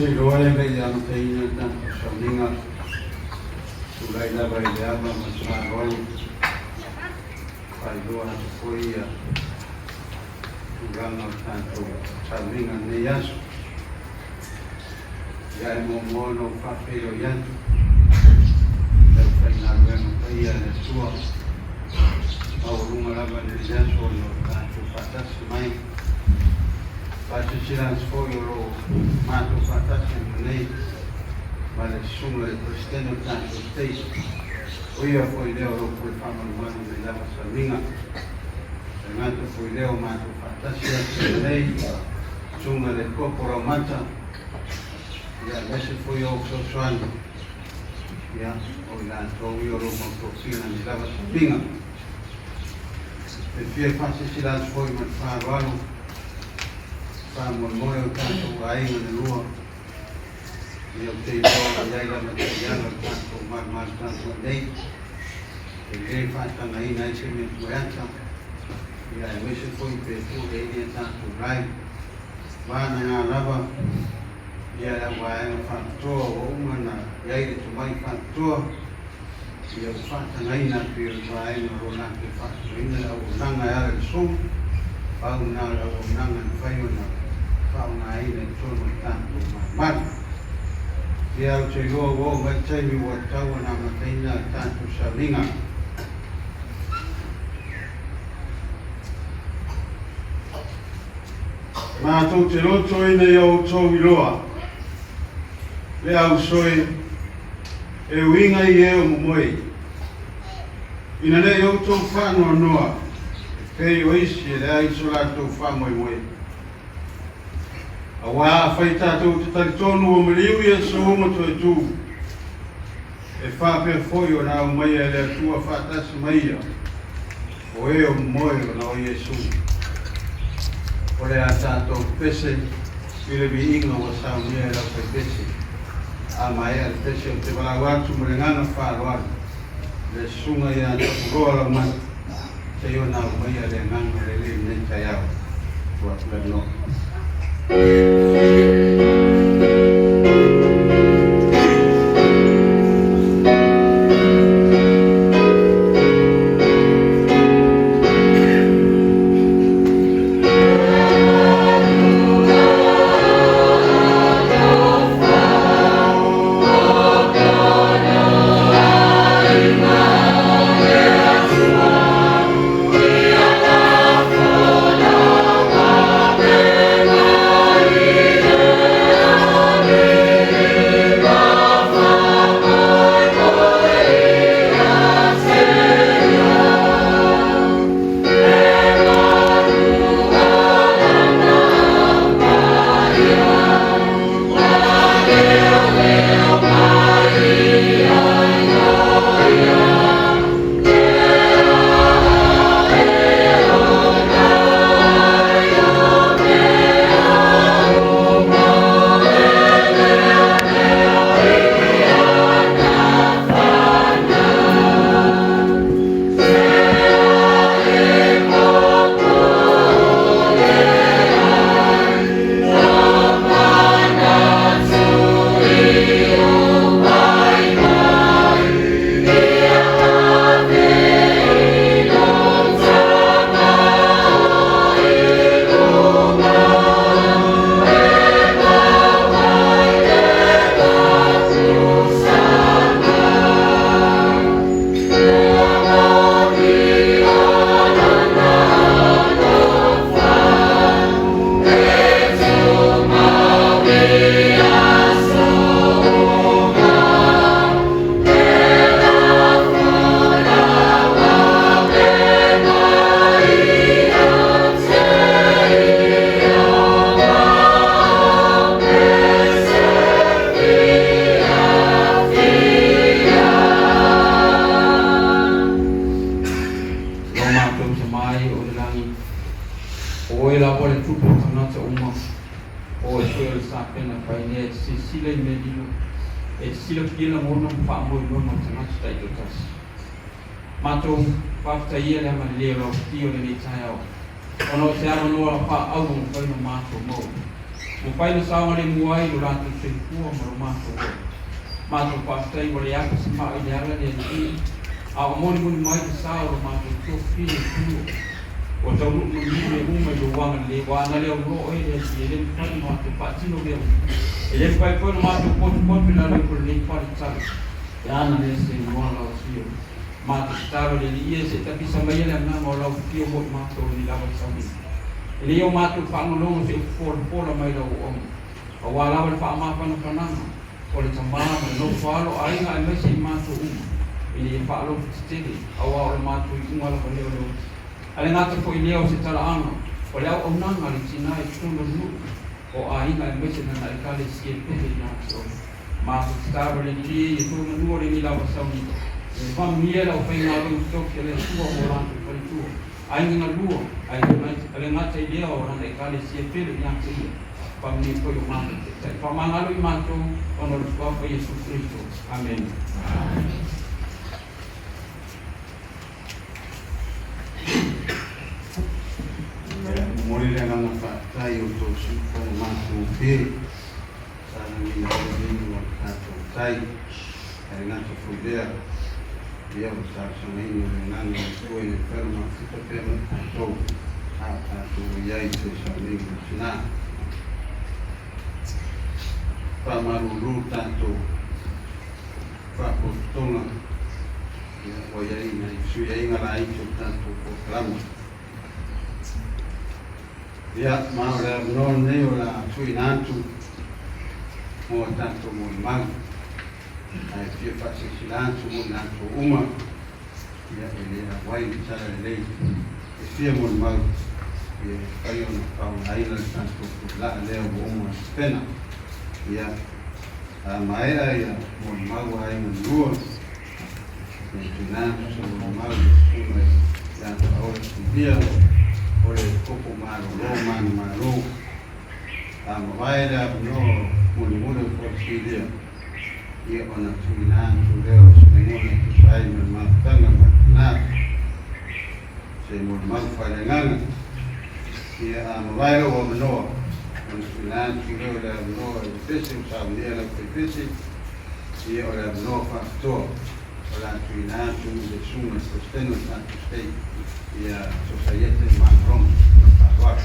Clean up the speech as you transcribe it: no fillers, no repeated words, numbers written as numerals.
te iloa e le i amataina le tatou sauniga, tulai lava i le ava ma le faaaloalo, faailoa atu foi ia tulaga o le tatou sauniga i lenei aso. Ia e muamua ona ou faafeiloai atu i le aufaigaluega paia a le Atua, maualuga lava lenei aso ona o le tatou faatasi mai. Faasilasila atu foi o lo o matou faatasi atu nei ma le Susuga i le Peresetene o le tatou State, o ia foi lea o lo o pule faamalumalu nei lava sauniga. E le gata foi lea o matou faatasi atu nei Susuga i le Kopo Raumata, ia aemaise foi o fesoasoani, ia o i latou ia o lo o mautofina nei lava sauniga. E fia faasilasila atu foi ma le faaaloalo, faamoemoe o tatou aiga na lua, ia ou te iloa ua i ai lava taiala o le tatou malumalu tapuai nei, e le faatagaina ai se mea tuai ata, ia aemaise foi pe pule ai ni a tatou live. Vanaga lava ia le auvaega faapitoa ua uma ona i ai le tomai faapitoa, ia ua faatagaina atu i le vaega o lo o latou faatinoina le auaunaga e ala i le Zoom, pau lena o le auaunaga e mafai ona faaaogaina i totonu o le tatou malumalu. Ia ou te iloa ua oo mai le taimi ua tatau ona amataina le tatou sauniga. Matou te loto ina ia outou iloa le ausoe e uiga i e o momoe, ina ne i outou faanoanoa e pei o isi e leai so latou faamoemoe. Auā afai tatou te talitonu ua maliu Iesu ma toe tu, e faapea foi ona aumaia e le Atua faatasi mai ia o e o momoe ona o Iesu. O le a tatou pese i le viiga ua saunia e lau faipese. A maea le pese ou te valaau atu ma le agaga faaaloalo le Susuga ia Tapuloa Laumata seia ona aumaia le agaga lelei i lenei taeao. Tuu atu le avanoa. Lo matou Tama e o i le lagi, o oe lava le Tupu o tagata uma, o oe foi o le Sapena Painea e te silasila i mea lilo, e te silafia lagona ma faamoemoega o tagata taitoatasi. Matou faafetaia le agalelei o lau Afio i lenei taeao, ona o se avanoa faaauro ua mafai ona matou maua. Mafai ona saogalemu ai lo latou soifua ma lo matou ola. Matou faafetai ua le afa se maa i le ala le Alii, a o molimoli mai le sa o lo matou tofi le Atua. Ua taunuu manuia mea uma i lou agalelei, aua ana le auloa oe le Alii, e le mafai ona matou faatino mea uma. E le mafai foi ona matou potopoto i lalo ifo o lenei faletale, pe ana le se igoa lau Afio. Matou tatalo i le Alii e se i tapisa maia le agaga o lau Afio mo i matou i lenei lava sauniga. E le i o matou faalogologo se upu folafola mai lau auauna, aua lava le faamafanafanaga o le tama ma le nofo alo a aiga aemaise i matou uma, ina ia faaloto tetele, aua o le matou iuga lava lea o le oti. A le gata foi lea o se talaaga, o le auaunaga a le tina i totonu o le nuu, o aiga aemaise lana Ekalesia pele ia te oe. Matou tatalo le Alii e ia tou manua lenei lava sauniga, e faamanuia le aufaigaluega totofi a le Atua mo latou faletua. Aiga galua, a le gata i lea o lana Ekalesia pele ia te ia, faamanuia foi o matou taitai. Faamagalo i matou ona o le Suafa Iesu Keriso. Amene. Ia, momoli le agaga faafetai i outou siufono matagofie sa lagiina ai le viiga o le tatou Tai. Ae le gata foi i lea, ia ua talosagaina le agaga o le Atua ina ia mafai ona mafuta pea ma tatou a o tatou o i ai i se sauniga o tina. Faamalulu tatou faapotopotoga, ia ua i ai nai fesuiaiga laiti o le tatou polokalame. Ia, ma o le avanoa lenei o le a tuuina atu mo a tatou molimau. Ae fia faasilasila atu mo i latou uma, ia, e le auai i le tala lelei e fia molimau, ia, e mafai ona faaaogaina le tatou fuilaa lea ua uma ona tapena. Ia, a maea ia molimau a aiga lua, ia tuuina atu se molimau i le susuga ia Paola Silvia, o le Topo Malolo Manumalo. A mavae le avanoa mulimuli o Paola Silvia, ia ona tuuina atu lea o se lagona e tusa ai ma le mafutaga ma le tina, se molimau faaleagaga. Ia, a mavae lou avanoa, ona tuuina atu lea o le avanoa i le pese ua saunia e lau faipese, ia o le avanoa faapitoa o le a tuuina atu i le susuga i le Peresetene o le tatou Stake, ia Sosaiete Malologa. Ma le faaaloalo.